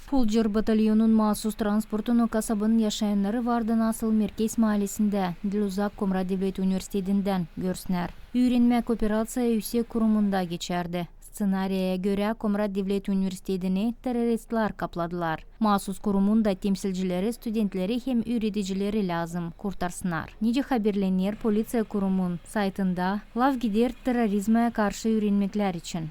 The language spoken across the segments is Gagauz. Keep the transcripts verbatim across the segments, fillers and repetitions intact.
Fulcer batalyonun maasus transportunu kasabanın yaşayannarı vardı nasıl Merkez maalesindä, diil uzak Komrat devlet universitetindän, görsünär. Üürenmäk operaţiya üüsek kurumunda geçärdi. Sţenariyaya görä, Komrat devlet universitetini terroristlär kapladılar. Maasus kurumun da temsilcileri studentleri hem üüredicileri lääzım kurtarsınnar. Nicä haberlener poliţiya kurumun saytında, laf gider terrorizmaya karşı üürenmeklär için.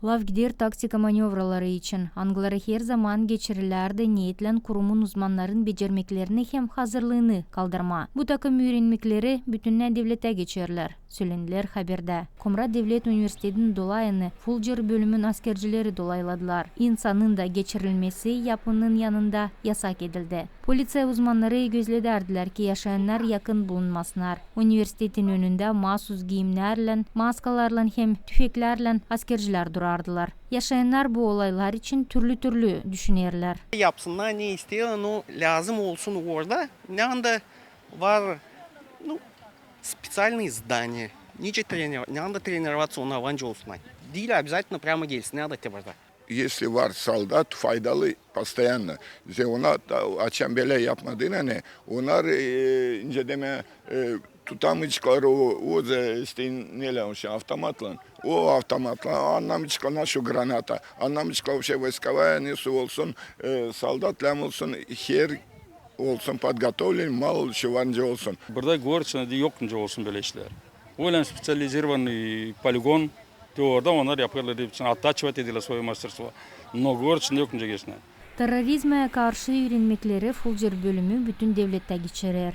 Laf gider taktika manevraları için, angıları herzaman geçirilärdi neetlän kurumun uzmannarın becermeklerini hem hazırlıını kaldırmaa. Bu takım üürenmekleri bütünnä devletä geçerlär, sölenilär haberdä. Komrat devlet universitetinin dolayını Fulcer bölümün askercileri dolayladılar. İnsanın da geçirilmesi yapının yanında yasak edildi. Poliţiya uzmannarı gözledärdilär, ki yaşayannar yakın bulunmasınnar. Universitetin önündä maasus giimnärlän, maskalarlan hem tüfeklärlän askercilär durardılar. Yaşayannar bu olaylar için türlü-türlü düşünerlär. Yapsınnar ne isteerlär, но лääзым olsun orada, ne anda var, ну, специальные здания, nicä тренир-, ne anda тренироваться, onnar var nicä olsun. Diil обязательно прямо gelsin, ne anda te burada. Если var soldat, faydalı, постоянно. Ze ona da, açan bölä yapmadın, ani onnar, e, nicä demää, e, tutamayaceklar o, o, ze, işte, neylän, o şey, avtomatlan. O avtomatlan, annamayaceklar, naşo granata. Annamayaceklar, o şey, войсковая, nesoy olsun, e, soldat lääzım olsun, her olsun подготовлен, mal şey var nicä olsun. Burada город içindä yok nicä olsun bölä işlär. Öylän специализированный полигон, te orada onnar yapêrlar, deyip, оттачивать ederlär своё мастерство. Но город içindä yok nicä geçsin. Terrorizmaya karşı üürenmekleri Fulcer bölümü bütün devlettää geçirer.